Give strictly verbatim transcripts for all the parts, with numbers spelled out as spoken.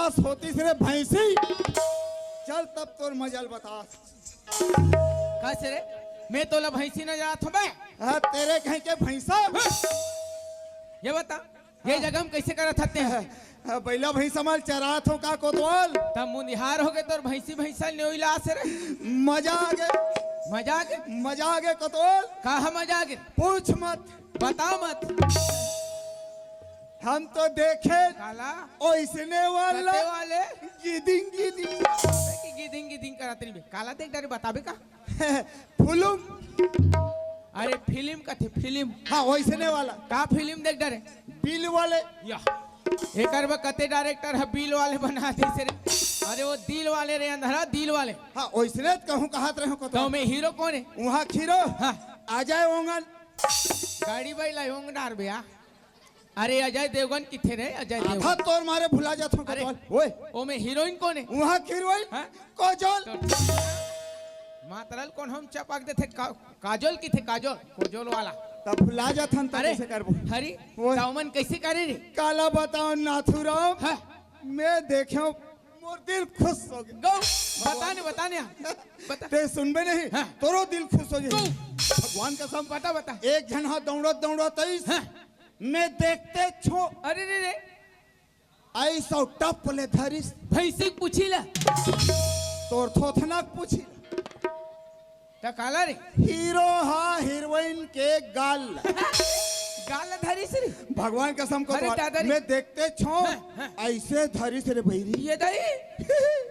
बस होतिस रे भैंसी। चल तब तोर मजा ल बता। का से रे? मैं तोला भैंसी नजर आथों बे? हाँ, तेरे कहीं के भैंसा। ये बता, ये जगह में कैसे करत हते हैं? हाँ, बैला भैंसा मन ल चराथों का कोतवाल? तब मुनिहार हो गए तोर भैंसी भैंसा नेवई ला से रे। मजा आ गए। मजा आ गए? मजा आ गए कोतवाल। कहाँ मजा आ गए? पूछ मत। बता मत। हम तो देखे काला? ओइसने वाला। कते वाले? गिदिंग गिदिंग। कि गिदिंग गिदिंग करत नहीं बे। काला देख डारे बताबे का? फुलुम। अरे फिल्म कथे फिल्म। हाँ, ओइसने वाला। का फिल्म देख डारे? बिल वाले। या। एकर बा कते डायरेक्टर ह बिल वाले बना दिस रे। अरे वो दिल वाले रे अंधरा, दिल वाले। हाँ, ओइसने त कहूँ कहत रहे हो तो। तो मैं हीरो कौन है? वहाँ हीरो। हाँ। अजय ओंगन। गाड़ी बैला ओंग डार बे आ। अरे अजय देवगन किथे रे? अजय देवगन। आधा तोर मारे भुला जात हो अरे, कतवाल। ओए। ओमे हीरोइन कौन है? वहाँ की हीरोइन हाँ? काजोल। तो मातरल कौन हम चपाक देथे का, काजोल किथे काजोल? कोजोल वाला। तब भुला जात हन तब अरे, कैसे करबो? हरी, ओए। तावमन कैसे करे रे? काला बताओ नाथुराम। हाँ। मैं देखे मोर दिल खुश हो गया। गौ, बता ने, बता ने। बता। ते सुनबे नहीं, हाँ। तोरो दिल खुश हो गया। गौ। भगवान कसम। बता, बता। एक झन हा दौड़त दौड़त आइस। हाँ। मैं देखते छो। अरे रे रे। ऐसा टप ले धरिस। भैंसी पूछी ला। तोर थोथना पूछी ला। त काला रे? हीरो हा हीरोइन के गाल। गाल धरिस रे? भगवान कसम को अरे तो दादा रे। मैं देखते छो। हाँ, हाँ। ऐसे धरिस रे बैरी। ये दाई।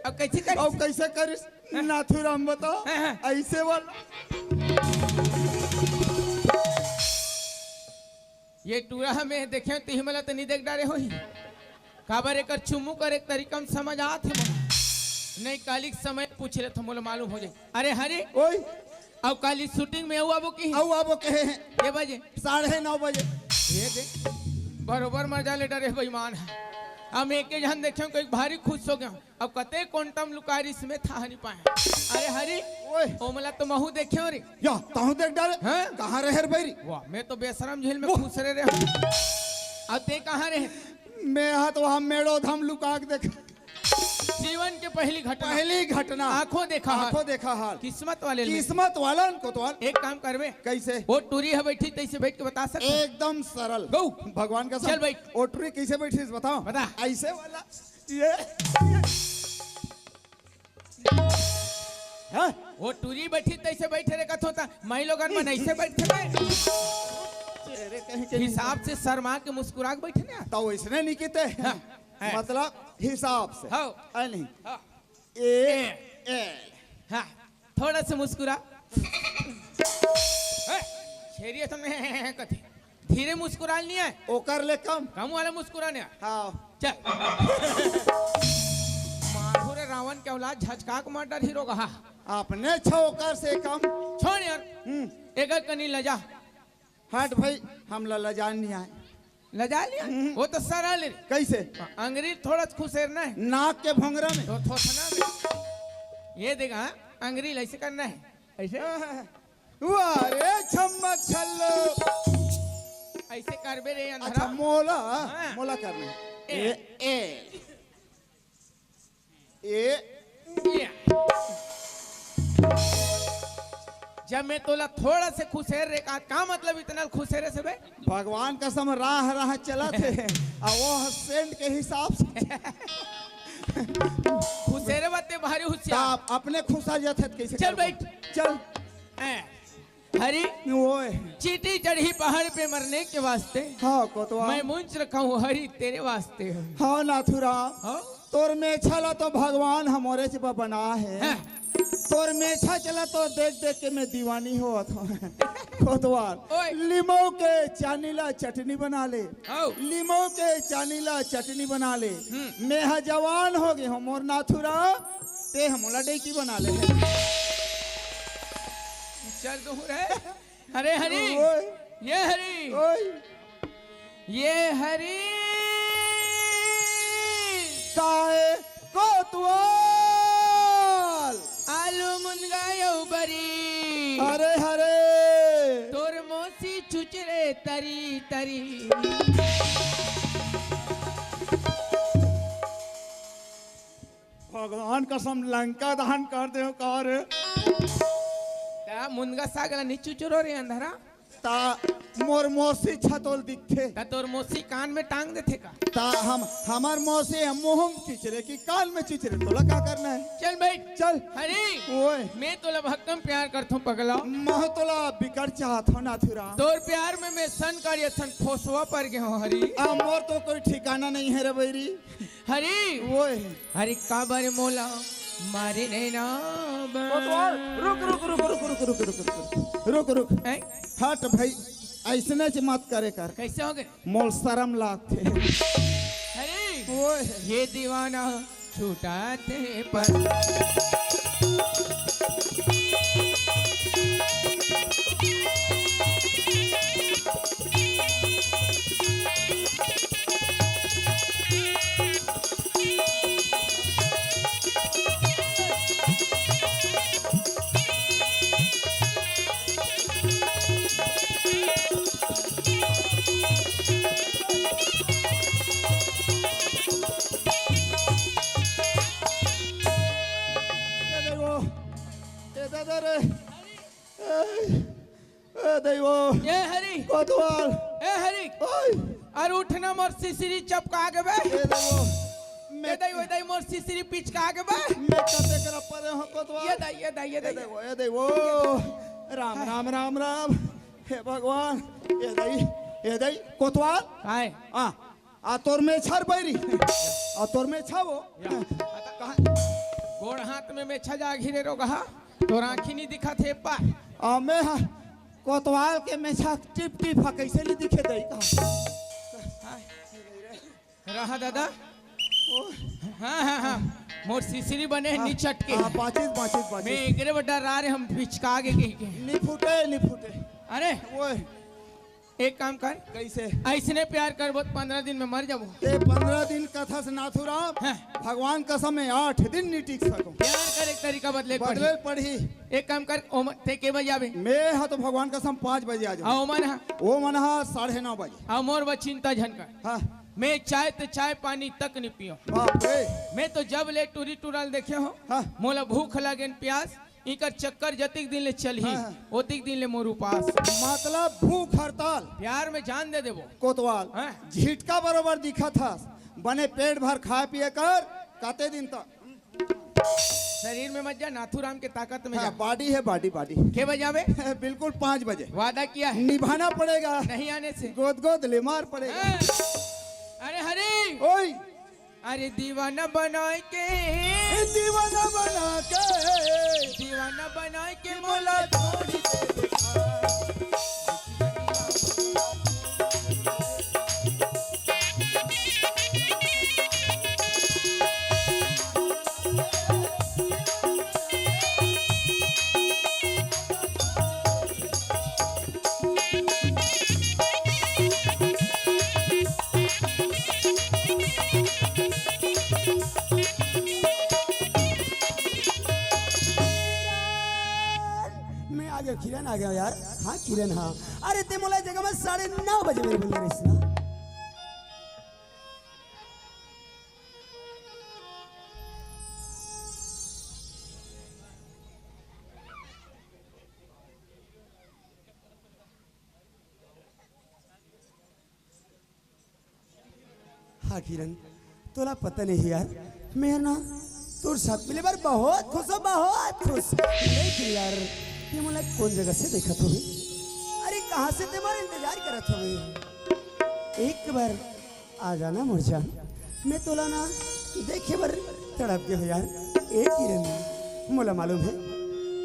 अब कैसे करिस? अब कैसे करिस? हाँ। नाथुराम बताओ। हाँ, हाँ। ऐसे वाला। ये टूरा में देखे तिही मला तो नहीं देख डारे होही। काबर एकर चुम्मू कर एक तरीका में समझ आत हे मोला। नहीं काली के समय पूछ ले तो मोला मालूम हो जाए। अरे हरे। ओए। अब काली शूटिंग में आऊ आबो की? आऊ आबो कहे हैं। के बजे? साढ़े नौ बजे। ये दे। बरोबर मजा ले डरे बेईमान है। हम एक ही जन देखे कोई भारी खुश हो गया। अब कते क्वांटम लुकारी इसमें था नहीं पाए। अरे हरी, ओए। ओमला तो महू देखे हो रे। या, तहु देख डारे। हैं? कहाँ रहे रे बैरी? वाह, मैं तो बेशरम झील में वाह। खुश रहे रहे। अब ते कहाँ रहे? मैं हाथ वहाँ मेड़ो धाम लुका के देख। जीवन के पहली घटना। पहली घटना। आंखों देखा हाल। आंखों देखा हाल। किस्मत वाले लोग। किस्मत वालन को तो। एक काम करबे। कैसे? वो टूरी है बैठी, तैसे बैठ के बता सकते हैं? एकदम सरल। गौ। भगवान का चल सब। बैठ। वो टूरी कैसे बैठी, बताओ। बता। ऐसे वाला। ये। हाँ? वो टूरी बैठी तैसे बैठे रे कथो ता, माई लोगन मन ऐसे बैठे रे। अरे कहीं के हिसाब से शर्मा के मुस्कुरा के बैठे ना। तो वैसने नहीं कहते। हाँ, हाँ। मतलब हिसाब से। हाँ। है नहीं? हाँ। ए, ए। हाँ, थोड़ा सा मुस्कुरा। हाँ, छेरिया तो मैं कथे। धीरे मुस्कुराल नहीं है। ओकर ले कम। कम वाला मुस्कुरा नहीं है। हाँ। चल। माधुरे रावण के औलाद झचका के मार डार हीरो कहा। अपने छो ओकर से कम। छोड़ यार। हम्म। एकर कनी लजा। हट भाई, हम ला लजान नहीं आए। लजा लिया? हम्म। वो तो सरल है। कैसे? अंगरी थोड़ा खुसेरना है। नाक के भोंगरा में। तो थोथना में। ये देखा, हाँ? अंगरी ऐसे करना है। ऐसे? हाँ, हाँ, हाँ। वाह रे छम्मक छल्लो। ऐसे करबे रे अंधरा। अच्छा, मोला, हाँ। मोला करना है। ए। ए, ए। ए। ए। जब मैं तोला थोड़ा से खुसेर रे का, का मतलब इतना खुसेरे से बे? भगवान कसम राह राह चलत हे। आ वो सेंट के हिसाब से। खुसेरे बाते भारी होशियार। आप अपने खुसा जात हे त कैसे चल करबो? बैठ। चल। ए। हरी, ओए। चींटी चढ़ी पहाड़ पे मरने के वास्ते। हाँ, कोतवाल। मैं मुंच रखा हूँ हरी तेरे वास्ते। हाँ, नाथुराम। हाँ? तोर मेछा ला तो भगवान हमरे से ब-, बना है। हाँ। तोर मेछा चला तो देख देख के मैं दीवानी होत हूँ। कोतवाल, ओए। लिमो के चानी ला चटनी बना ले। आओ। लिमो के चानी ला चटनी बना ले। हम्म। मैं हा जवान हो गए हो मोर नाथुराम, ते हमला डेकी बना ले। चल दूँ रे। अरे हरी, ओए। ये हरी, ओए। ये हरी। काय कोतवाल? आलू मुनगा यौ बरी। अरे हरे। तोर मौसी चुचरे तरी तरी। भगवान कसम, लंका दहन कर देव का रे? ता मुनगा साग ला नी चुचुरो रे अंधरा। ता मोर मौसी छतोल दिखथे। ता तोर मौसी कान में टांग देथे का? ता हम, हमर मौसी ह मुंह में चिचरे कि कान में चिचरे, तोला का करना हे? चल बैठ। चल। हरी, ओए। मैं तोला भक्कम प्यार करथों पगला। महूं तोला बिकट चाहत हों नाथुराम। तोर प्यार में मैं सन कर ये सन फोसवा पर गए हों हरी। आ, मोर तो कोई ठिकाना नहीं हे रे बैरी। हरी। ओए। हरी काबर मोला मारे नैना बा। कोतवाल, रुक, रुक, रुक। हैं? हट भाई, अइसने च मत करे कर। कैसे हो गए? मोल शरम लागथे। हरी। ओए। ये दीवाना छूटा थे पर। ए दाई वो, ए दादा रे, ए, ए दाई वो, ए हरी। कोतवाल। ए हरी। ओए। अरे उठ ना, मोर सिसरी चपका गे बे। ए दाई वो, ए दाई वो, ए दाई मोर सिसरी पिचका गे बे। मैं कते करा परे हों कोतवाल। ए दाई, ए दाई, ए ए दाई। दाई वो, ए दाई वो। राम, हाँ। राम, राम, राम। हे भगवान, ए दाई, ए दाई, कोतवाल। काय? आ, आ तोर मेछा रे बैरी। आ तोर मेछा वो। या। कहाँ? गोड़ हाथ में मेछा जा घिरे रोगहा। तोर आँखी नी दिखत हे पा। आ मैं हा, कोतवाल के मेछा टिप टिप हा, कैसे नी दिखे दाई का? रहा दादा। ओ। हाँ, हाँ, हाँ। मोर सिसरी बने हाँ, नी चटके। हाँ, बाचिस, बाचिस, बाचिस। मैं एकरे बड़ा रा रे हम पिचका गे कहि के। नी फूटे, नी फूटे। अरे। ओए। एक काम कर। कैसे? अइसने प्यार करबो त पंद्रह दिन में मर जाबो। ते पंद्रह दिन कथस नाथुराम। हाँ। भगवान कसम मैं आठ दिन नी टिक सकों। प्यार करे के तरीका बदले के बदले पड़ही। पड़ही। एक काम कर, ओमन, ते के बजे आबे? मैं हा तो भगवान कसम पाँच बजे आ जाहूँ। आ ओमन हा? ओमन हा साढ़े नौ बजे। आ मोर बर चिंता झन कर। हाँ। मैं चाय ते चाय पानी तक नी पियों। बाप रे। मैं तो जब ले टूरी टूरा ल देखे हों, हाँ। मोला भूख लागे न प्यास, इकर चक्कर जतिक दिन ले चलही, हाँ, हाँ। ओतिक दिन ले मोर उपास। मतलब भूख हड़ताल। प्यार में जान दे देबो। कोतवाल, हाँ। झिटका बरोबर दिखत हस, बने पेट भर खाए पिए कर, कते दिन तक? शरीर में मत जा, नाथुराम के ताकत में हाँ, जा। Body हे, body, body। के बजावे? बिल्कुल पाँच बजे। वादा किया है। निभाना पड़ेगा। नहीं आने से। गोद गोद ले मार पड़ेगा। हाँ। अरे हरी। ओए। अरे दीवाना बनाए के। ए दीवाना बना के। दीवाना बनाए के मोला छोड़ी दे। मैं आ गया, किरण आ गया यार। हाँ किरण, हाँ। अरे ते मोला जगह में साढ़े नौ बजे मेरे बोल रहे ना। हाँ किरण, तोला पता नहीं यार, मैं ना तोर साथ मिले बर बहुत खुश हों, बहुत खुश। लेकिन यार, ते मोला कौन जगह से देखत होबे? अरे कहाँ से ते मोर इंतजार करत होबे? एक बार आ जाना मोर जान, मैं तोला ना देखे बर तड़प गे हों यार। ए किरण, मोला मालूम हे,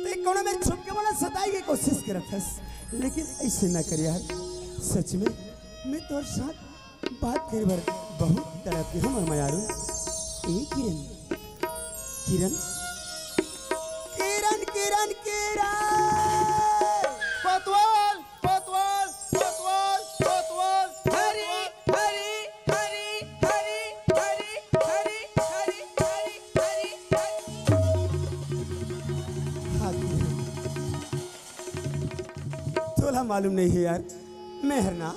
ते कोनो मेर छुप के मोला सताए के कोशिश करत हस, लेकिन अइसे ना कर यार। सच में, मैं तोर साथ बात करे बर बहुत तड़प गे हों मोर मयारू। ए किरण, किरण, किरण, किरण, किरण। कोतवाल, कोतवाल, कोतवाल, कोतवाल। हरी, हरी, हरी। हाँ, तोला मालूम नहीं हे यार, मैं हर ना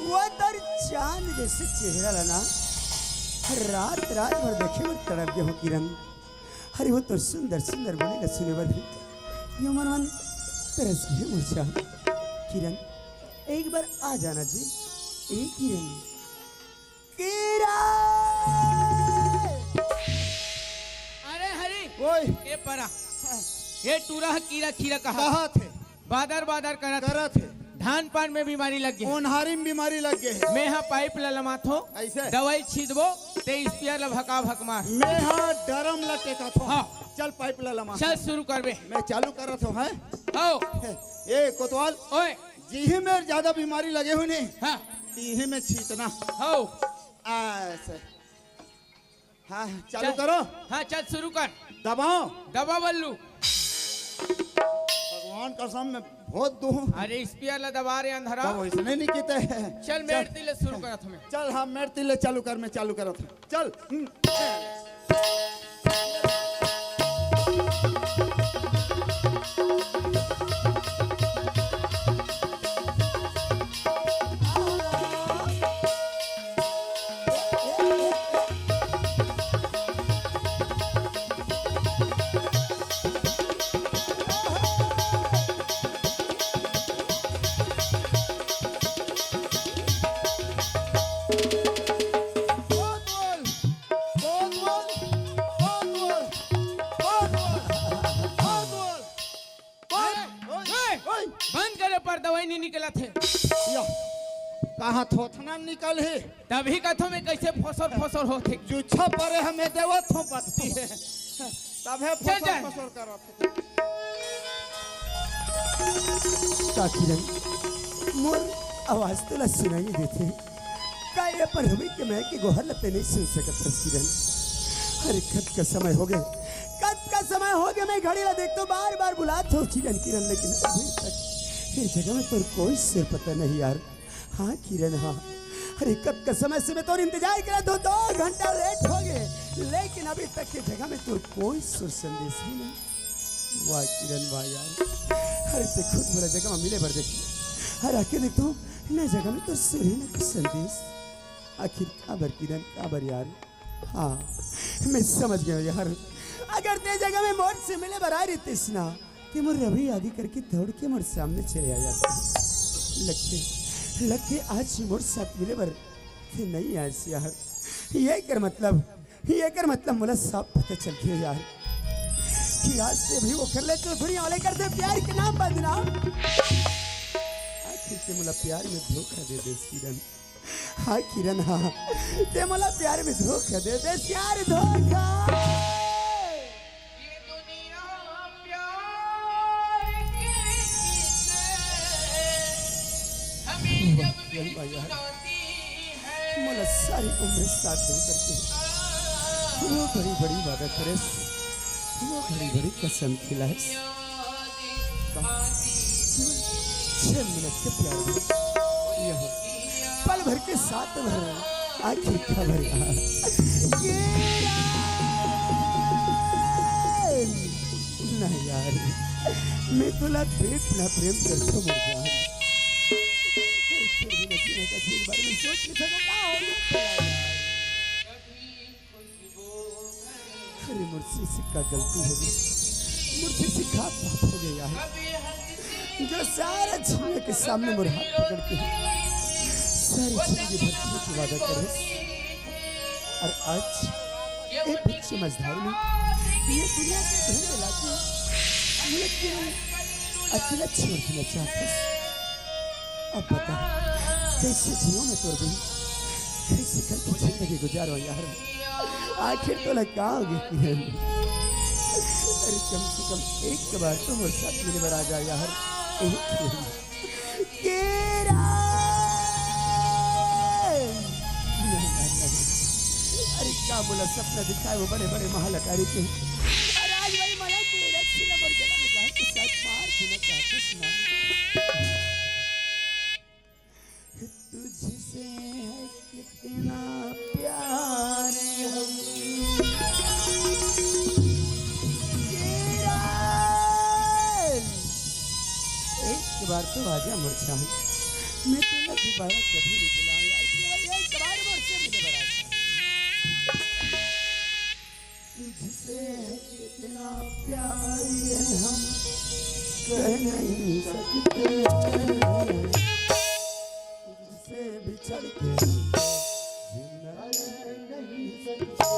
वो तोर चांद जैसे चेहरा ला ना रात रात भर देखे बर तड़प गे हों किरण। अरे वो तो सुंदर सुंदर बोली ला सुने बर भी ये मन मन तरस गे हे मोर चान। किरण, एक बार आ जाना जी। ए किरण, किरण। अरे हरी, ओए। ए परा, ये टूरा ह कीरा खीरा कहा। कहा थे। बादर बादर करत हे। करत हे। धान पान में बीमारी लग गे। ओन्हारी में बीमारी लग गे हे। मैं हा पाइप ला लमाथो। ऐसे? दवाई छींदबो, ते स्पियर ला भका भक मार। मैं हा डरम ला टेकाथो। हाँ। चल पाइप ला लमा। चल शुरू करबे। मैं चालू करत हों, हैं? आओ। ए कोतवाल। ओए। जिही में ज्यादा बीमारी लगे हो नहीं। हाँ। तिही में छींचना। हो। ऐसे। हाँ, चालू चल। करो। हाँ, चल शुरू कर। दबाओ। दबा बल्लू। भगवान कसम, मैं बहुत दूं। अरे स्पियर ला दबा रे अंधरा। तब वैसने नहीं कीते। चल, मेड़ तिले शुरू करत हों मैं। चल, हाँ, मेड़ तिले चालू कर, मैं चालू करत हों। चल। बहुत बोल, बहुत बोल, बहुत बोल, बहुत बोल, बहुत बोल। ए, ओए, ए, ओए। बंद करे पर दवाई नहीं निकलत हे। या, कहाँ थोथना निकल हे? तभी कथों मैं कैसे फोसर फोसर होथे। जुच्छा परे हमें देवत हों बत्ती हे। तभे चल, फोसर चल। फोसर करत हे। का किरण, मोर आवाज तोला सुनाई देथे? का ये पर हवे के मैं के गोहर ला ते नहीं सुन सकत हस किरण? अरे कतका समय होगे, कतका समय होगे मैं घड़ी ला देखथों, बार बार बुलाथों किरण, किरण, लेकिन अभी तक ये जगह में तोर कोई सुर पता नहीं यार। हाँ किरण, हाँ। अरे कतका समय से मैं तोर इंतजार करत हों, दो घंटा लेट होगे, लेकिन अभी तक ये जगह में तोर कोई सुर संदेश ही नहीं। वाह किरण, वाह यार। अरे ते खुद मोला जगह में मिले बर देखी। अरे आके देखथों, ना जगह में तोर सुर हे, ना कुछ संदेश। आखिर काबर किरण, काबर यार? हाँ, मैं समझ गेंव यार। अगर ते जगह में मोर से मिले बर आए रहितेस ना, ते मोर रवि आदि करके दौड़ के मोर सामने चले आ जाते। लगे, लगे आज मोर साथ मिले बर ते नहीं आएस यार। ये कर मतलब, ये कर मतलब मोला साफ पता चल गे यार कि आज ते भी वो कर ले चौधरी वाले कर दे प्यार के नाम बदनाम। आखिर ते मोला प्यार में धोखा दे देस किरण। हाँ किरण, हाँ, ते मोला प्यार में धोखा दे देस यार, धोखा। ये दुनिया प्यार के किसे हमें जब भी चल भाई यार। सुनाती है। मोला सारी उम्र साथ दे करके वो बड़ी बड़ी वादा करेस, वो बड़ी बड़ी कसम खिलाएस। छह मिनट के प्यार में यह पल भर के साथ भर आखिर खबर यहाँ। ये राम। नहीं यार, मैं तोला बेपना प्रेम करथों मोर जान। अरे फिर भी मैं जीने का चीज बारे में सोच नहीं सकता, का हो गया यार? अरे मोर से का गलती होगे, मोर से का पाप होगे यार, जो सारा दुनिया के सामने मोर हाथ पकड़ के सारी जिंदगी भर जीने के वादा करे। और आज ये बच्चे मझधार में ये दुनिया के धन में लाके ये क्यों अकेला छोड़ देना चाहते? अब बता, कैसे जियों मैं तोर बिन? कैसे करके जिंदगी गुजारों यार? आखिर तोला का होगे किरण? अरे कम से कम एक बार तो मोर साथ मिले बर आ जा यार। ए किरण। किरण! नहीं, नहीं, नहीं। अरे का मोला सपना दिखाए वो बड़े बड़े महल अटारी के। अरे आज वही मला के रस्सी ला मोर गला में डाल के शायद मार देना चाहते ना। तुझसे है कितना प्यार हम। एक बार तो आजा मोर जान, मैं तोला दोबारा कभी नहीं बुलाऊंगा। केवल एक बार मोर से मिले बर आजा। इतना प्यार ये हम कह नहीं सकते, तुझसे बिछड़ के हम जिंदा रह नहीं सकते।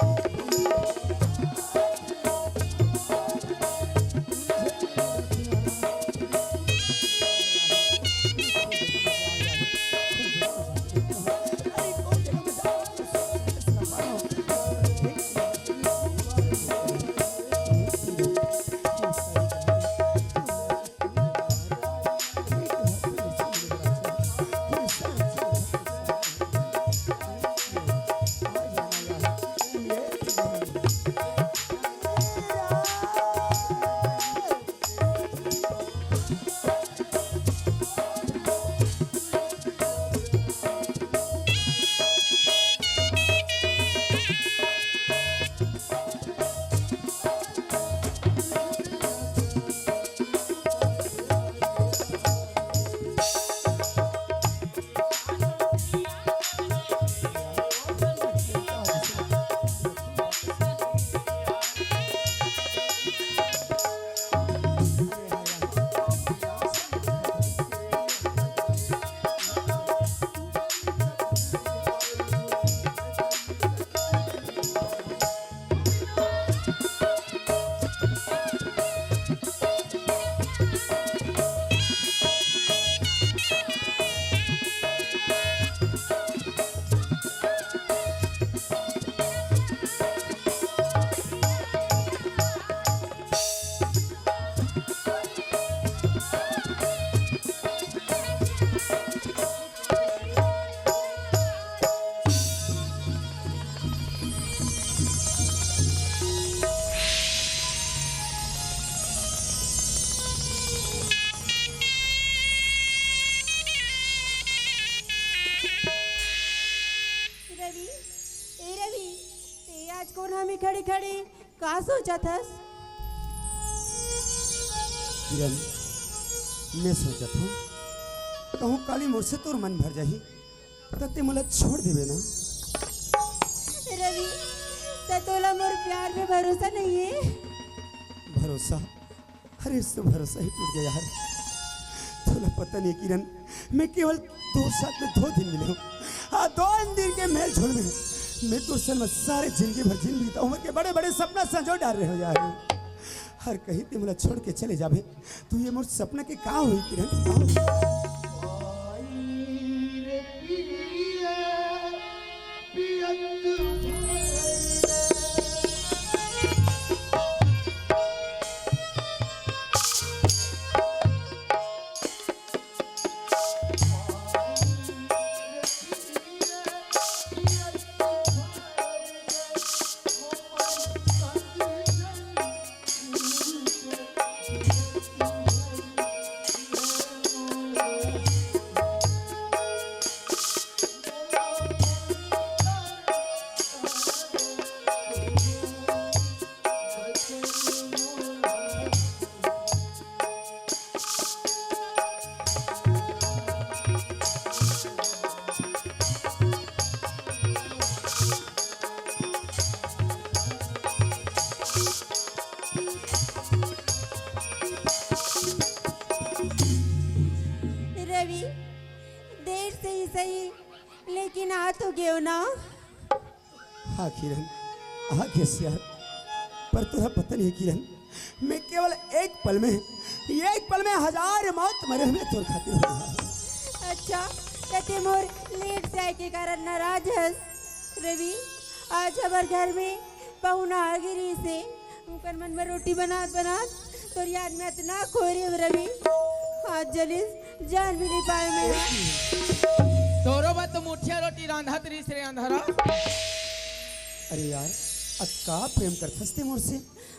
रवि, ए रवि, ते आज कोन हमी खड़ी खड़ी का सोचत हस? किरण, मैं सोचत हूँ, कहूँ काली मोर से तोर मन भर जाही, त ते मोला छोड़ देबे ना? रवि, त तोला मोर प्यार में भरोसा नहीं है? भरोसा? अरे, इस तो भरोसा ही टूट गया यार। तोला पता नहीं किरण, मैं केवल तोर साथ में दो दिन मिले हूँ। हाँ, दो दिन के मेल झोल में मैं तोर संग में सारे जिंदगी भर जिन बीता हूँ। के बड़े बड़े सपना संजो डार रहे हो यार। हर कहीं ते मोला छोड़ के चले जाबे, तू ये मोर सपना के का होई किरण, का होई? रवि, देर से ही सही, लेकिन आ तो गयो ना। हाँ किरण, आ गेस यार, पर तोला पता नहीं किरण, मैं केवल एक पल में, एक पल में हजार मौत मरे हुए तोर खातिर हो गया। अच्छा, त ते मोर लेट जाए के कारण नाराज हस? रवि, आज हमर घर में पहुना आ गे रहिस हे, उनकर मन बर रोटी बनात बनात तोर याद में अतना खोरे हंव रवि, आज जलिस जान भी नहीं पाए मैं। तोरो बर तो मुठिया रोटी रांधत रहिस रे अंधरा। अरे यार, अब का प्रेम करथस ते मोर से?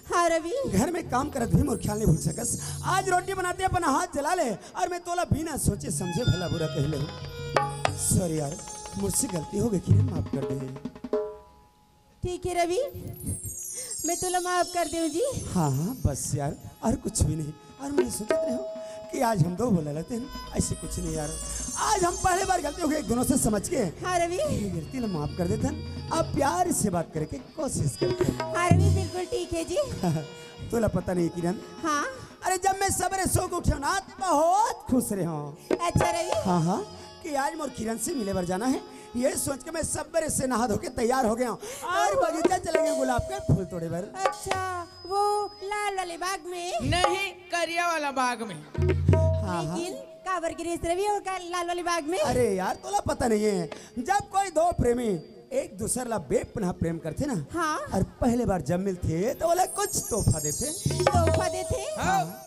हाँ रवि। घर में काम करत भी मोर ख्याल नहीं भूल सकस। आज रोटी बनाते अपन हाथ जला ले और मैं तोला बिना सोचे समझे भला बुरा कह ले हूँ। सॉरी यार, मोर से गलती हो गई किरण, माफ कर दे। ठीक है रवि, मैं तोला माफ कर देव जी। हाँ हाँ, बस यार, और कुछ भी नहीं। और मैं सोचत रहे हूँ कि आज हम दो बोला लेते हैं, ऐसे कुछ नहीं यार। आज हम पहली बार गलती हो गई एक दोनों से समझ के। हाँ रवि। ये गलती ला माफ कर देते हैं, अब प्यार से बात करके कोशिश करते हैं। हाँ रवि, बिल्कुल ठीक है जी। तोला पता नहीं किरण। हाँ। अरे, जब मैं सबेरे सो के उठे ना, तो बहुत खुश रहे हूँ। अच्छा रही। हाँ हाँ, कि आज मोर किरण से मिले बर जाना है। ये सोच के मैं सबेरे से नहा धो के तैयार हो गया हूँ और बगीचा चले गए गुलाब के फूल तोड़े बर। अच्छा, वो लाल वाले बाग में? नहीं, करिया वाला बाग में। हाँ हाँ। लेकिन काबर गिरे रवि वो का लाल वाले बाग में? अरे यार, तोला पता नहीं है, जब कोई दो प्रेमी एक दूसर ला बेपनाह प्रेम करथे ना, हाँ। और पहले बार जब मिलथे तो ओला कुछ तोहफा देथे। तोहफा देथे? हाँ।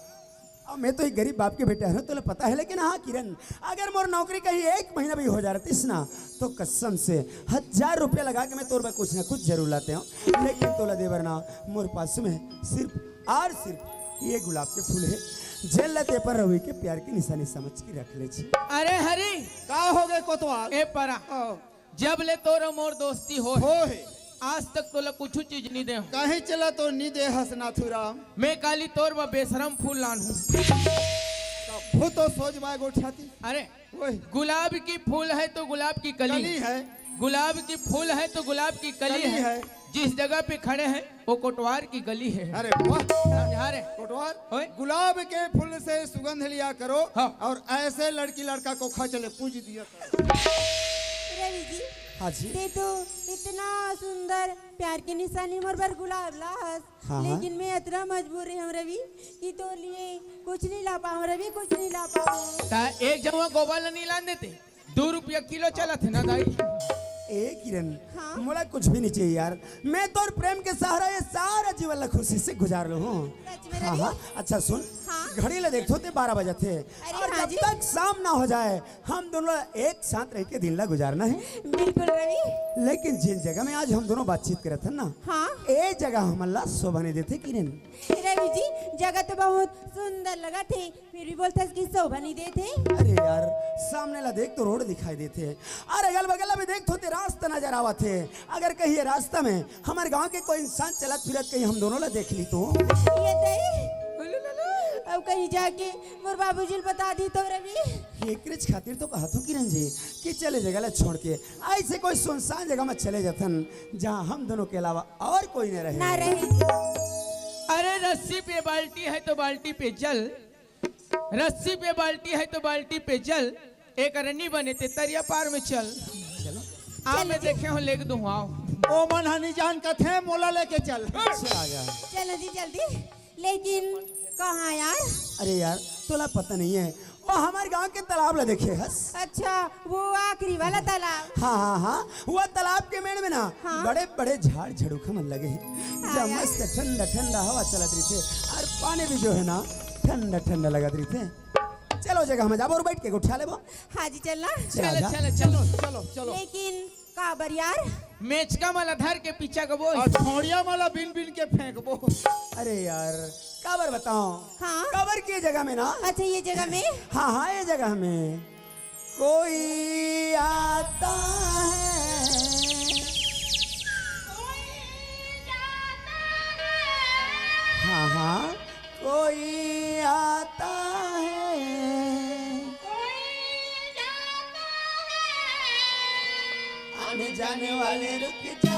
अब मैं तो एक गरीब बाप के बेटा हूँ, तोला पता है। लेकिन हाँ किरण, अगर मोर नौकरी कहीं एक महीना भी हो जा रहतीस ना, तो कसम से हजार रुपया लगा के मैं तोर बर कुछ ना कुछ जरूर लाते हूँ। लेकिन तोला देबर ना मोर पास में सिर्फ और सिर्फ ये गुलाब के फूल है, जेल ला ते अपन रवि के प्यार की निशानी समझ के रख ले छी। अरे हरी, का हो गए कोतवाल? ए परा, ओ। जब ले तोर मोर दोस्ती हो हो है। आज तक तोला कुछ चीज नहीं दे। कहीं चला तो नहीं दे हस नाथुराम। मैं काली तोर बर बेशरम फूल लान हूँ। तब तो सोच बाय गोठाती। अरे, वही। गुलाब की फूल है तो गुलाब की कली। कली है। गुलाब की फूल है तो गुलाब की कली कली है। है। जिस जगह पे खड़े हैं, वो कोटवार की गली है। अरे वाह। समझा रे? कोटवार, ओए। गुलाब के फूल से सुगंध लिया करो हाँ। और ऐसे लड़की लड़का को खा चले पूज दिया करो। रवि जी, हाँ जी। ते तो इतना सुंदर प्यार के निशानी मोर बर गुलाब ला हस, हाँ, हाँ। लेकिन मैं इतना मजबूर रही हूँ रवि कि तोर लिए कुछ नहीं ला पाऊँ रवि, कुछ नहीं ला पाऊँ। ता एक जमा गोबर ला नहीं लान देते? दो रुपया किलो चलत है ना दाई। ए किरण, हाँ? मोला कुछ भी नहीं चाहिए यार। मैं तोर प्रेम के सहारा ये सारा जीवन ला खुशी से गुजार लूँ हूँ। सच में हाँ रवि? हाँ। अच्छा सुन, हाँ? घड़ी ला देखथों ते बारह बजत हे। अरे और हाँ जब जी। तक शाम ना हो जाए, हम दोनों ला एक साथ रह के दिन ला गुजारना है। बिल्कुल रवि। लेकिन जिन जगह में आज हम दोनों बातचीत करत हन ना, हाँ? ए जगह हमन ला शोभा नहीं देथे किरण। रवि जी, जगह तो बहुत सुंदर लगत हे, फिर भी बोलथस कि शोभा नहीं देथे। अरे यार, सामने ला देख तो रोड दिखाई देथे, और अगल बगल ला भी देखथों ते रास्ता नजर आवत हे। अगर कहीं ये रास्ता में हमर गांव के कोई इंसान चलत फिरत कहीं हम दोनों ला देख ली तो? ये तई, अब कहीं जाके मोर बाबूजी ल बता दी तो रवि। एकरेच खातिर तो कहत हूँ किरण जी कि चले जगह ला छोड़ के ऐसे कोई सुनसान जगह में चले जाथन, जहाँ हम दोनों के अलावा और कोई न रहे। ना रहे। अरे रस्सी पे बाल्टी है तो बाल्टी पे जल, रस्सी पे बाल्टी है तो बाल्टी पे जल, एक रनी बने ते तरिया पार में चल। चलो। आ चलो मैं जी। देखे हूँ लेके दूँ आओ। ओ मन हनी जान कथे मोला लेके चल। चला गया। चलो जी जल्दी। लेकिन कहाँ यार? अरे यार, तोला पता नहीं है, वो हमारे गांव के तालाब ला देखे हस। अच्छा, वो आखिरी वाला तालाब। हाँ हाँ हाँ, वो तालाब के मेड़ में ना हाँ। बड़े बड़े झाड़ झड़ूखा मन लगे हैं, हाँ जहाँ यार। मस्त ठंडा ठंडा हवा चलत रही थे और पानी भी जो है ना ठंडा ठंडा लगत रही थे। चलो जगह में जाबो और बैठ के गोठिया लेबो। हाँ जी, चलना। चला चलो, जा। चलो, चलो, चलो, चलो। लेकिन काबर यार? मेचका मला धर के पीछा कबो। और ठोड़िया मला बिन बिन के फेंकबो। अरे यार, काबर बताओ? हाँ। काबर की जगह में ना? अच्छा, ये जगह में? हाँ, हाँ, ये जगह में। कोई आता है। हाँ, हाँ। कोई आता है। कोई जाता है। आने जाने वाले रुक जा।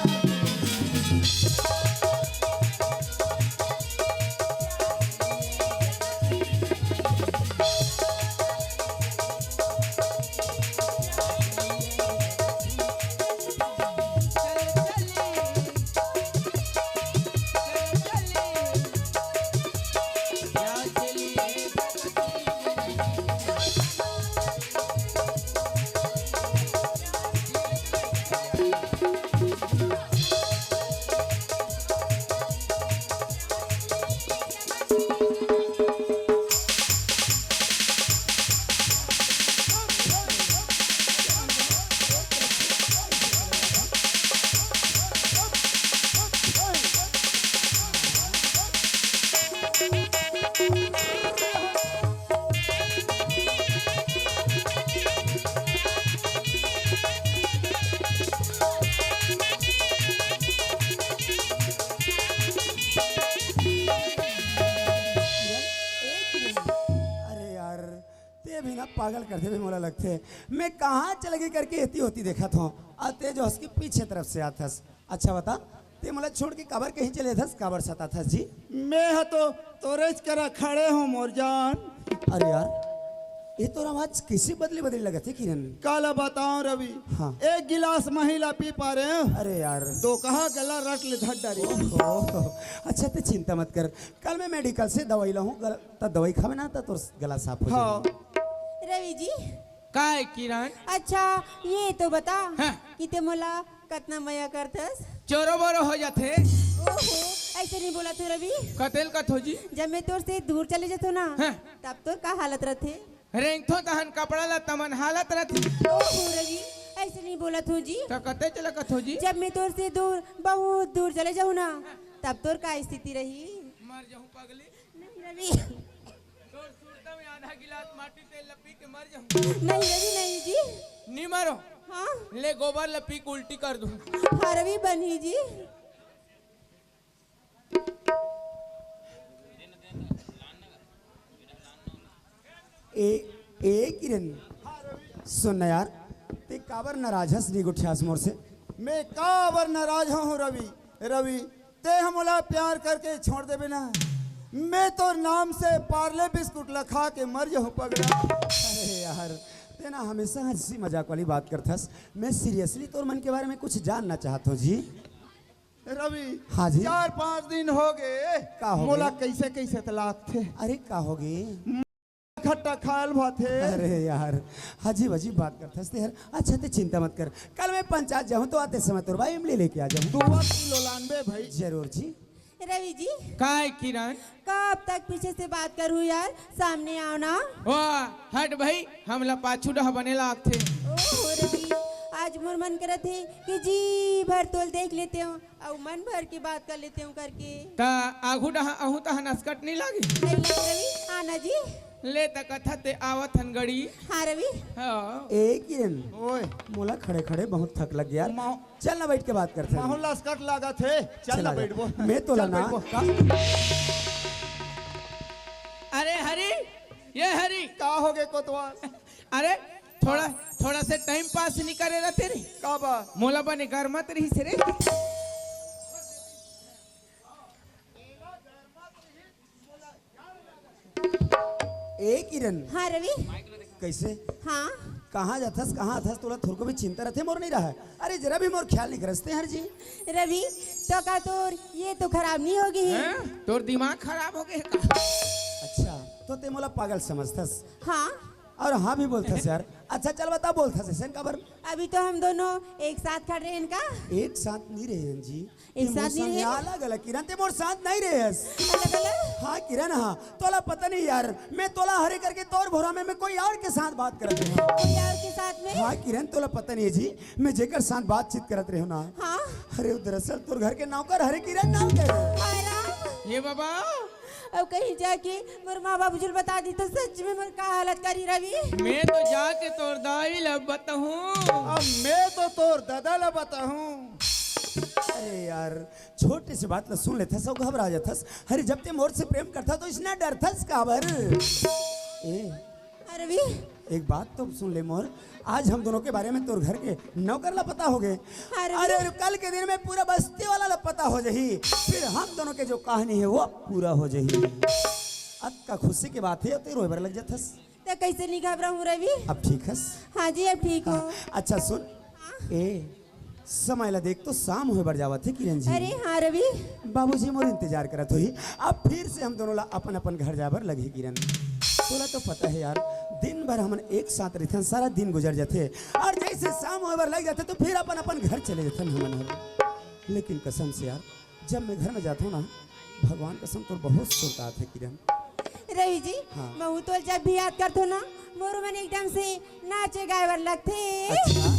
अरे यार, ते भी ना पागल कर देबे मोला लगथे। मैं कहाँ चले गे करके एती ओती देखत हूँ, अउ ते जो हस के पीछे तरफ से आत हस। अच्छा बता, ते मोला छोड़ के काबर कहीं चले जाथस, काबर सताथस जी? मैं ह तो तोरेच करा खड़े हूँ मोर जान। अरे यार, ये तोर आवाज कैसे बदले बदले लगत हे किरण? काला बताऊं रवि, हाँ। एक गिलास महिला पी पा रहे हैं। अरे यार। दो कहा गला रट ले धर डारे। ओहो, अच्छा ते चिंता मत कर, कल मैं मेडिकल से दवाई लाहूँ, गला, त दवाई खावे ना त तोर गला साफ हो हाँ। जाही। रवि जी, काय किरण? अच्छा, ये तो बता हाँ। कि ते मोला कतना मया करथस? चोरो बोरो हो जाथे। ओहो, ऐसे नहीं बोलत हूँ रवि। कतेल कथो जी? जब मैं तोर से दूर चले जाथो ना, हाँ। तब तोर का हालत रथे? रेंगथो तहन कपड़ा ला तमन हालत रथे। ओहो रवि, ऐसे नहीं बोलत हूँ जी। त कते चला कथो जी? जब मैं तोर से दूर, बहुत दूर चले जाहूँ ना, तब तोर का स्थिति रही? मर जाहूँ पगली। नहीं रवि। तोर सुरता में आधा गिलास माटी तेल ला पी के मर जाहूँ। नहीं रवि, नहीं जी। नी मरो। हाँ। ले गोबर ला पी के उल्टी कर दूँ। हाँ रवि, बनही जी। ए, ए किरण, सुन ना यार, ते काबर नाराज हस, नी गोठियास मोर से? मैं काबर नाराज हूँ रवि? रवि, ते ह मोला प्यार करके छोड़ देबे ना, मैं तोर नाम से पार्ले बिस्कुट ला खा के मर जाहूँ पगला। अरे यार, ते ना हमेशा हंसी मजाक वाली बात करथस। मैं सीरियसली तोर मन के बारे में कुछ जानना चाहत हूँ जी। रवि, हाँ जी। चार पाँच दिन हो गए, का हो मोला गए? कैसे कैसे त लागथे। अरे का हो गए? खट्टा खायल भाथे। अरे यार, अजीब अजीब बात करथस ते यार। अच्छा ते चिंता मत कर, कल मैं पंचायत जाहूँ तो आते समय तोर बर इमली लेके आ जाहूँ। दुआ किलो लानबे भाई। जरूर जी। रवि जी। काय किरण? कब तक पीछे से बात करूँ यार, सामने आओ ना। वाह, हट भाई, हमला पाछू डहा बने लागथे। ओहो रवि, आज मोर मन करत हे कि जी भर तोल देख लेते हो। अउ मन भर के बात कर लेते हूँ करके। त आघू डहा आहू तहन असकट नहीं लागे? नहीं लगे रवि, आना जी। ले त कथा ते आवत हन गड़ी। हाँ रवि। हाँ। ए किरण, ओए। मोला खड़े खड़े बहुत थक लग गया। माहू चल ना बैठ के बात करते हैं। माहू ला असकट लागत हे। चल चला ना जा। बैठबो। मैं तो चल लना बैठबो। का अरे हरी, ये हरी। का हो गए कोतवाल? अरे थोड़ा, थोड़ा से टाइम पास नहीं करे रहते रे। का बा? मोला बने गरमत रहिस रे। ए किरण। हाँ रवि। कैसे? हाँ। कहाँ जाथस, कहाँ आथस, तोला थोरको भी चिंता रहथे, मोर नहीं रहा। अरे जरा भी मोर ख्याल नहीं करस ते हर जी। रवि, तो का तोर ये तो खराब नहीं हो गई? हैं? तोर दिमाग खराब हो गए का? अच्छा, तो ते मोला पागल समझथस? हाँ। और हाँ भी बोलथस यार। अच्छा चल बता, बोलथस ऐसे काबर? अभी तो हम दोनों एक साथ खड़े रहेन का? एक साथ नहीं रहेन जी। एक साथ नहीं रहेन? अलग अलग किरण, ते मोर साथ नहीं रहेस। अलग अलग? हाँ किरण, हाँ। तोला पता नहीं यार, मैं तोला हरे करके तोर भोरा में मैं कोई और के साथ बात करत हूँ। कोई और के साथ में? हाँ किरण, तोला पता नहीं है जी, मैं जेकर साथ बातचीत करत रहे हूँ ना। हाँ। अरे वो दरअसल तोर घर के नौकर हरे किरण, नौकर। हाय राम। ये बाबा। अब कहीं जाके मोर माँ बाबूजी ल बता दी तो सच में मोर का हालत करी रवि। मैं तो जाके तोर दाई ल बताहूँ। अब मैं तो तोर दादा ल बताहूँ। अरे यार, छोटे से बात ल सुन लेथस अउ घबरा जाथस। अरे जब ते मोर से प्रेम करथा तो इसना डरथस काबर? ए, अरे भी। एक बात तो सुन ले मोर, आज हम दोनों के बारे में तोर घर के नौकर ला पता हो गए। अरे अरे, भी। अरे कल के दिन में पूरा बस्ती वाला ला पता हो जाही, फिर हम दोनों के जो कहानी है वो पूरा हो जाही। अतका खुशी की बात है, ते रोए बर लग जाथस। ते कैसे नहीं घबराहूँ रवि? अब ठीक हस? हाँ जी, अब ठीक हूँ। हाँ, अच्छा सुन। हाँ। ए, समय ला देख तो शाम होए बर जावत हे किरण जी। अरे हाँ रवि। बाबूजी मोर इंतजार करत होही। अब फिर से हम दोनों ला अपन अपन घर जाए बर लगही किरण। तोला तो पता है यार, दिन भर हमन एक साथ रहिथन, सारा दिन गुजर जाथे और जैसे शाम होए बर लग जाथे तो फिर अपन अपन घर चले जाथन हमन हर। लेकिन कसम से यार, जब मैं घर में जाथों ना, भगवान कसम तोर बहुत सुरता आथे किरण। रवि जी, हाँ। महू तो जब भी याद करथों ना, मोर मन एकदम से नाचे गाए बर लगथे। अच्छा।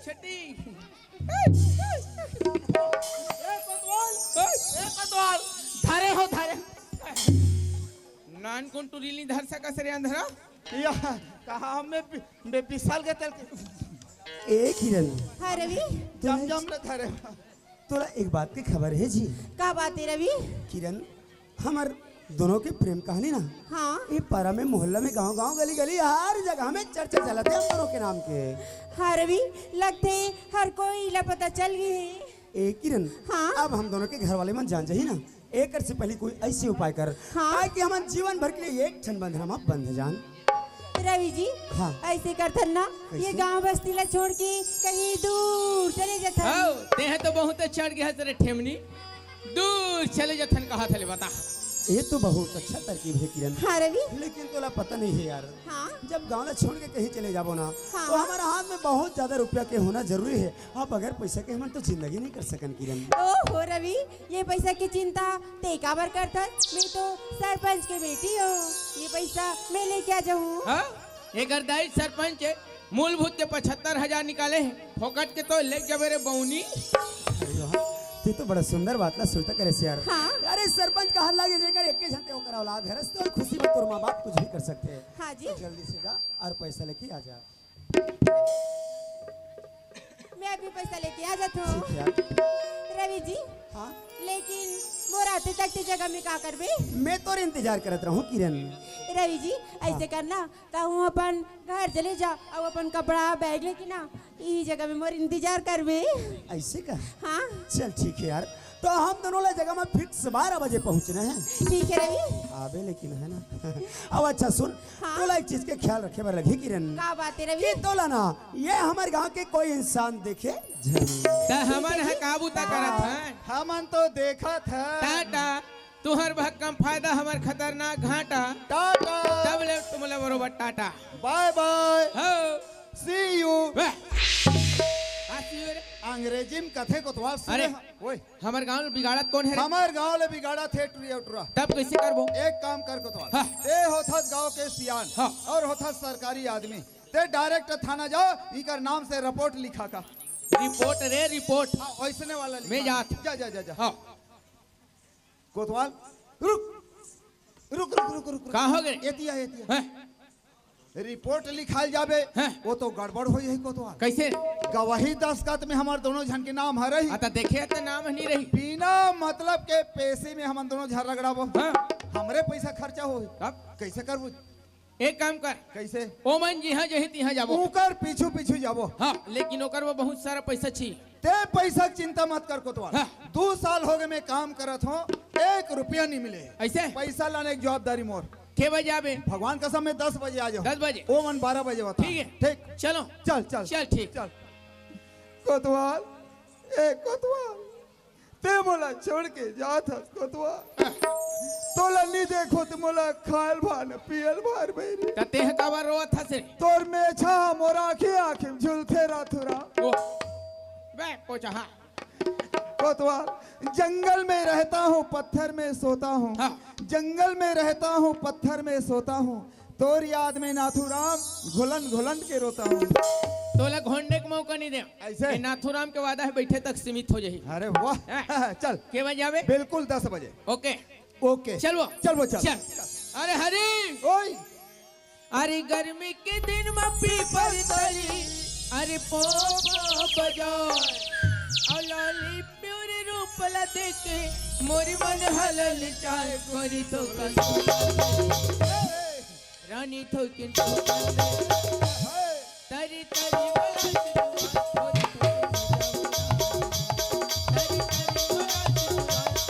छट्टी। ए कोतवाल, ए कोतवाल, धरे हो, धरे। नानकुन टुरी नी धर सकस रे अंधरा। या, कहा हमें बि-, बि-, बिसाल के तेल के। ए किरण, हाँ रवि। जम जम ले धरे। तोला एक बात के खबर हे जी? का बात हे रवि? किरण, हमर दोनों के प्रेम कहानी ना, हाँ। ये पारा में, मोहल्ला में, गांव गांव, गली गली, हर जगह में चर्चा चलत हे हम दोनों के नाम के। हाँ रवि, लगथे हर कोई ला पता चल गे हे। ए किरण, हाँ। अब हम दोनों के घर वाले मन जान जाही ना, एकर से पहले कोई ऐसे उपाय कर, हाँ। ताकि हमन जीवन भर के लिए एक ठन बंधना में बंध जान। रवि जी, हाँ। ऐसे करथन ना, कैसे? ये गांव बस्ती ला छोड़ के कहीं दूर चले जाथन। हव, तेह तो बहुत अच्छा गे हस रे ठेमनी। दूर चले जाथन कहा थले बता। ये तो बहुत अच्छा तरकीब हे किरण। हाँ रवि। लेकिन तोला पता नहीं हे यार। हाँ। जब गांव ला छोड़ के कहीं चले जाबो ना, हाँ। तो हमारा हाथ में बहुत ज्यादा रुपया के होना जरूरी हे। अब बगैर पैसा के हमन तो जिंदगी नहीं कर सकन किरण। ओहो रवि, ये पैसा के चिंता ते काबर करथस? मैं तो सरपंच के बेटी हूँ, ये पैसा मैं लेके आ जाऊँ। हाँ? एकर दाई सरपंच हे, मूलभूत के पचहत्तर हजार निकाले हे, फोकट के तो लेके जाबे रे बउनी। अरे वाह, तू तो बड़ा सुंदर बात ला सुरता करे से यार। हाँ। अरे सरपंच कहा लागे जेकर एक झन ते ओकर औलाद हे, रस्ते और खुशी में तोर माँ बाप कुछ भी कर सकते हैं। हाँ जी। तो जल्दी से जा और पैसा लेके आ जा। मैं अभी पैसा लेके आ जात हूँ। ठीक है। रवि जी। हाँ? लेकिन मोर आते तक ते जगह में का करबे? मैं तोर इंतजार करत रहूँ किरण। रवि जी, ऐसे हाँ। करना, कहूँ अपन घर चले जा, अउ अपन कपड़ा बैग लेके ना, ई जगह में मोर इंतजार करबे। ऐसे का? हाँ। चल ठीक है यार, तो हम दोनों ला जगह में फिक्स बारह बजे पहुँचना हे। ठीक है रवि। आबे लेकिन हे ना। अब अच्छा सुन, हाँ। तोला एक चीज के ख्याल रखे बर लगही किरण। का बात हे रवि? कि तोला ना ये हमर गांव के कोई इंसान देखे झन। त हमन ह का बूता करत हन? हमन तो देखत हन। टाटा। तुहर भक्कम फायदा, हमर खतरनाक घाटा। टाटा। तब ले तुमला बरोबर टाटा। बाय बाय। हो। सी यू। वाह। का सी यू रे? अंग्रेजी में कथे कोतवाल सुने अरे। ह-, ओए। हमर गांव ले बिगाड़त कोन हे रे? हमर गांव ले बिगाड़त हे टुरिया टुरा। तब कइसे करबो? एक काम कर कोतवाल। हाँ। ते होथस गांव के सियान हाँ। और होथस सरकारी आदमी। ते डायरेक्ट थाना जा, इकर नाम से रिपोर्ट लिखा का। रिपोर्ट रे, रिपोर्ट। हाँ, वैसने वाला लिखा। मैं जात। जा, जा, जा, जा। हाँ। कोतवाल, रुक। रुक, रुक, रुक, रुक, रुक। का हो गे? एतिया, एतिया। हैं? रिपोर्ट लिखाल जाबे, हैं? वो तो गड़बड़ हो जाही कोतवाल। कइसे? गवाही दस्तखत में हमर दोनों झन के नाम हरे ही। हाँ, त देखे त नाम नहीं रही। बिना मतलब के पेशी में हमन दोनों झन रगड़ाबो। हाँ। हमरे पैसा खर्चा होही। तब? कइसे करबो? एक काम कर। कइसे? ओमन जिहां जही तिहां जाबो। ओकर पीछू पीछू जाबो। हाँ, लेकिन ओकर वो बहुत सारा पैसा छी। ते पैसा के चिंता मत कर कोतवाल। हाँ। दू साल हो गे मैं काम करत हों, एक रुपया नहीं मिले। अइसे? पैसा लाने के जवाबदारी मोर। के बजे आबे? भगवान कसम मैं दस बजे आ जाहूं। दस बजे? ओमन बारह बजे बता। ठीक है। ठीक। चलो। चल, चल। चल, ठीक। चल। कोतवाल, ए कोतवाल, ते मोला छोड़ के जात हस कोतवाल। तोला नी देखों त मोला खायल भार न पियल भार बहिरी। त तेह काबर रोवत हस रे? तोर मेछा मोर आंखी आंखी में झुलथे राथुरा। ओ, बे, पोछा, हाँ। कोतवाल, जंगल में रहता हूँ, पत्थर में सोता हूँ। हाँ। जंगल में रहता हूँ, पत्थर में सोता हूँ। तोर याद में नाथुराम घुलन घुलन के रोता हूँ। तोला घोंडे के मौका नहीं दे। अइसे? ये नाथुराम के वादा है, बैठे तक सीमित हो जाही। अरे वाह। हैं? चल। के बजे आबे? बिल्कुल दस बजे। ओके। ओके। चल वो। चल वो, चल। चल। अरे हरी। ओए। अरे गर्मी के दिन म पीपर तरी, अरे पो पो बजाय, अउ लाली प्योरे रूप ला देख के मोर मन हलल चाहे गोरी तो कर। रानी थोकिन तो तरी तरी वाला चितुआ, थोरी थोरी मजा उड़ा। तरी तरी वाला चितुआ, थोरी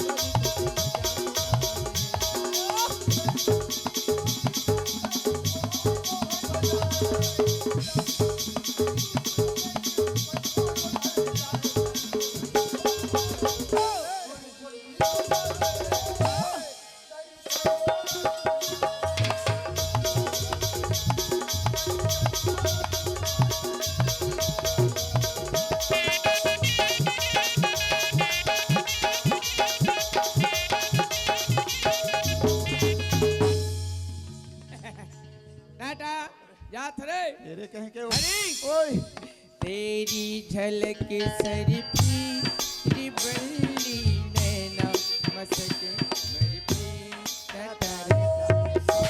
थोरी मजा उड़ा। टाटा, जात रे। तेरे कहीं के हरी। ओए। तेरी झलक सरफी री बल्ली नैना मसक